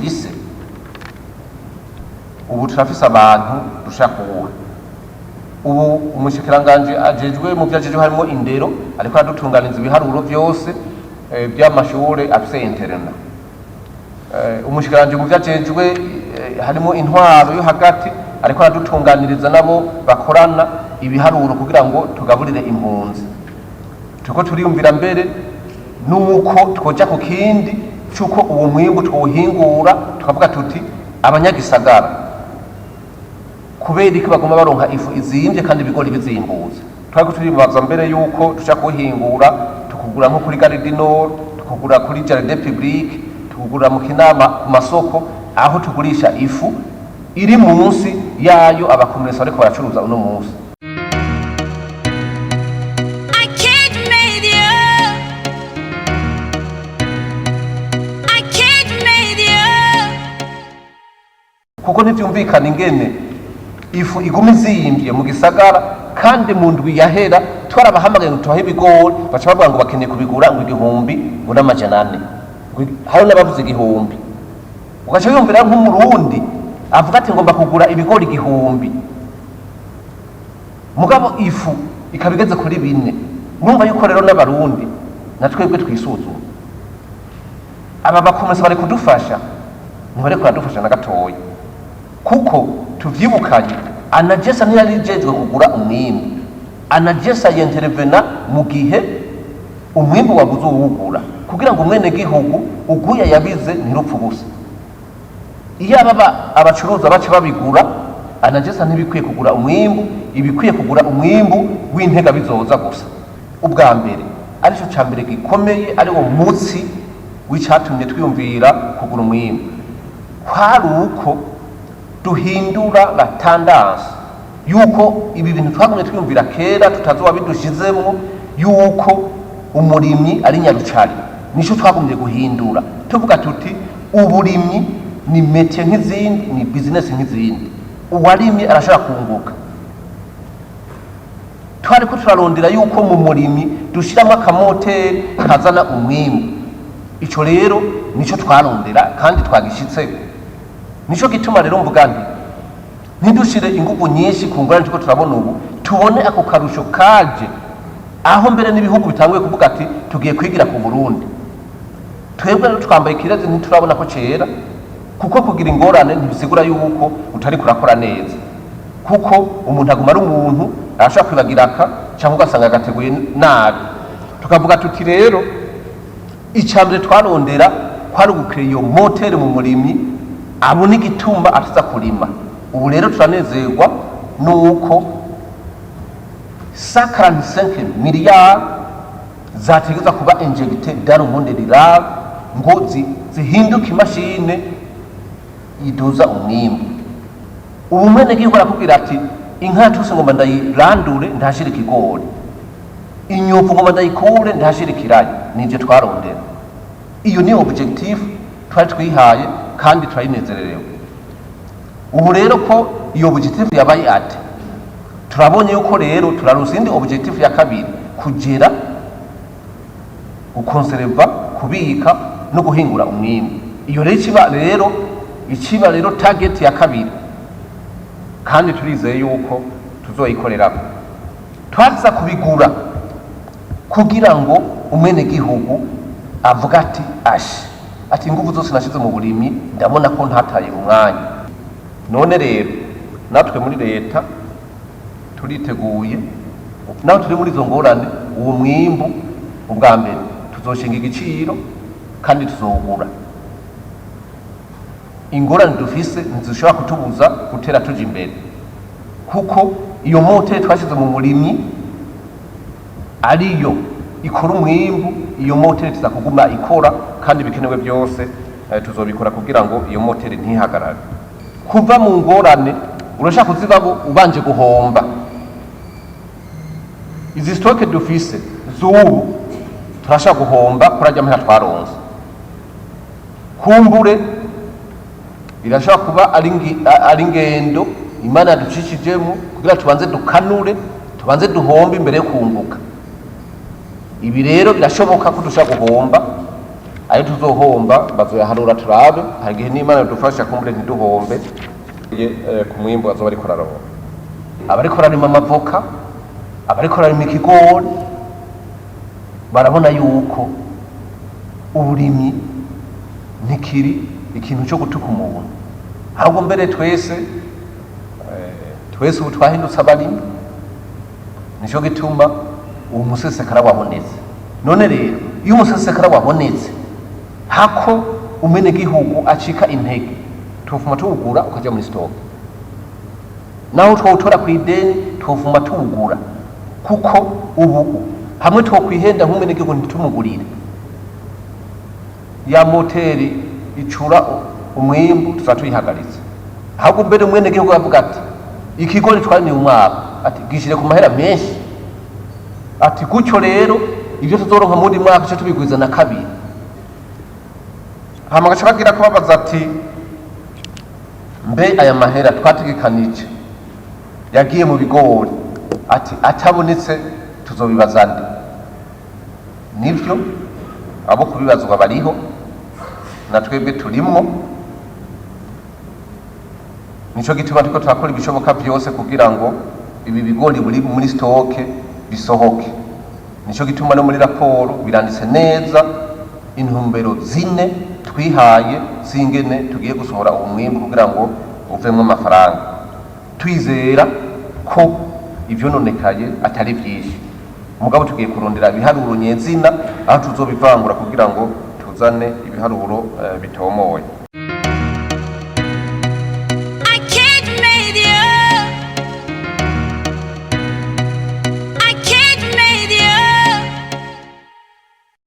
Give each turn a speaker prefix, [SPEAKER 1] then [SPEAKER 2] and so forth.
[SPEAKER 1] dufise. Ubu turafise abantu dushaka kuwuha. Ubu umushikiranganji ajejwe, mu vyo ajejwe harimo indero, ariko aradutunganiza ibiharuro vyose vy'amashure afise internat. Umushikiranganji mu vyo ajejwe harimo intwaro yo hagati, ariko aradutunganiriza nabo bakorana ibiharuro kugira ngo tugaburire impunzi. Turiko turiyumvira mbere nuko twoja ku kindi c'uko uwo mwimbu twowuhingura, tukavuga tuti: abanyagisagara kubera iki baguma baronka ifu izimvye kandi ibigori bizimbutse? Twariko turibaza mbere yuko tuja kuwuhingura, tukugura nko kuri Gare du Nord, tukugura kuri Jardin Public, tukugura mu Kinama ku masoko, aho tugurisha ifu iri munsi yayo aba commerçants bariko baracuruza uno munsi.
[SPEAKER 2] I can't make you. I can't make you.
[SPEAKER 1] Kuko ntivyumvikana ingene ifu iguma izimvye mu gisagara, kandi mu ndwi yahera twarabahamagaye ngo tubahe ibigori, baca bavuga ngo bakeneye kubigura ngo 1400. Hari n'abavuze 1000. Ugaca wiyumvira nk'Umurundi avuga ati: ngomba kugura ibigori 1000, mugabo ifu ikaba igeze kuri 4. Murumva yuko rero n'Abarundi na twebwe twisuzuma. Aba ba commerçants bari kudufasha, ntibariko baradufasha na gatoya, kuko tuvyibukanye, ANAGESSA ntiyari ijejwe kugura umwimbu. ANAGESSA yenterevena mu gihe umwimbu wabuze uwugura, kugira ngo umwene gihugu uguye yabize ntirupfe ubusa. Iyo aba abacuruza baca babigura, ANAGESSA ntibikwiye kugura umwimbu, ibikwiye kugura umwimbu w'intega bizoza gusa. Ubwa mbere, arico ca mbere gikomeye, ari wo mutsi w'icatumye twiyumvira kugura umwimbu, kwari uko duhindura la tendance yuko ibi bintu twagumye twiyumvira kera tutazoba bidushizemwo, yuko umurimyi ari nyarucari. Nico twagumye guhindura, tuvuga tuti: uburimyi ni métier nk'izindi, ni business nk'izindi, uwarimye arashobora kunguka. Twariko turarondera yuko mu murimyi dushiramo aka moteur kazana umwimbu. Ico rero nico twarondera kandi twagishitseko. Nico gituma rero mvuga nti: ntidushire inguvu nyinshi ku ngorane turiko turabona ubu, tubone ako karusho kaje, aho mbere n'ibihugu bitanguye kuvuga ati: tugiye kwigira ku Burundi. Twebwe rero twambaye ikirezi, ntiturabona ko cera, kuko kugira ingorane ntibisigura yuko utari kurakora neza, kuko umuntu aguma ari umuntu, arashobora kwibagira aka cyangwa ugasanga agateguye nabi. Tukavuga tuti rero icya mbere twarondera kwari ugukira iyo moteur mu murimyi, abona igituma ataza kurima. Ubu rero turanezerwa nuko 145 miliyari zategerezwa kuba injectées dans le monde rural ngo zihinduke imashine iduza umwimbu. Ubu mwene gihugu arakubwira ati: inka yatuse ngomba ndayirandure ndahashira ikigori, inyufu ngomba ndayikure ndahashira ikiraya. Nivyo twarondera, iyo ni objectif twari twihaye kandi turayinezererewe. Ubu rero ko iyo objectif yabaye atteinte, turabonye yuko rero turaronsa indi objectif ya kabiri: kugera gukonserva, kubika no guhingura umwimbu. Iyo rero ikiba rero target ya kabiri, kandi turizeye yuko tuzoyikorerako. Twaza kubigura kugira ngo umwenegihugu avuga ati: ashe, ati ingufu zose nashize mu burimyi, ndabona ko ntataye umwanya. None rero natwe muri leta turiteguye, naho turi muri izo ngorane, uwo mwimbu ubwa mbere tuzoshinga igiciro kandi tuzowugura. Ingorane dufise ntizishobora kutubuza gutera tuja imbere, kuko iyo moteur twashyize mu murimyi ariyo ikora umwimbu, iyo moteur tuza kuguma ikora, kandi ibikenewe byose tuzobikora kugira ngo iyo moteur ntihagarare. Kuva mu ngorane urashaka kuzibabo ubanje guhomba. Izi stocks dufise z'ubu turashaka guhomba kuri ajya mpera twaronse. Kumbure irashobora kuba ari ingendo Imana yaducishijemo kugira tubanze dukanure, tubanze duhombe imbere yo kunguka. Ibi rero birashoboka ko dushobora guhomba. Ayo tuzohomba bazoyaharura turabe. Hari igihe n'Imana dufasha kumbure ntiduhombe ku mwimbu azoba ariko araronka. Abariko bararima amavoka, abariko bararima ikigori, barabona yuko uburimyi ntikiri ikintu cyo gutuka umuntu, ahubwo mbere twese twese ubu twahindutse abarimyi. Nico gituma uwo musesekara wabonetse. None rero iyo umusesekara wabonetse, hako umenegihugu acika intege, tuvuma tuwugura ukaja muri stock. Naho twawutora ku ideni, tuvuma tuwugura, kuko ubu hamwe twokwihenda nk'umenegihugu ntitumugurire ya moteri icura umwimbu, tuza tuyihagaritse. Ahubwo mbere umwenegihugu avuga ati: "Ikigori twarimiye umwaka," ati, "gishire ku mahera menshi," ati, "gutyo rero ibyo tuzoronka mu wundi mwaka cyo tubigwiza na kabiri." Hama gaca bagira ko babaza ati: "Mbe aya mahera twategekanije yagiye mu bigori," ati, "atabonetse tuzobibaza nde?" Nivyo, abo kubibazwa bariho, na twebwe turimwo. Nico gituma turiko turakora ibishoboka byose kugira ngo ibi bigori buri muri stock bisohoke. Nico gituma no muri raporo biranditse neza intumbero zine twihaye zingene tugiye gusohora uwo mwimbu kugira ngo uvemwo amafaranga, twizera ko ivyononekaye atari vyinshi. Mugabo tugiye kurondera ibiharuro nyezina aho tuzobivangura kugira ngo tuzane ibiharuro bitomoye.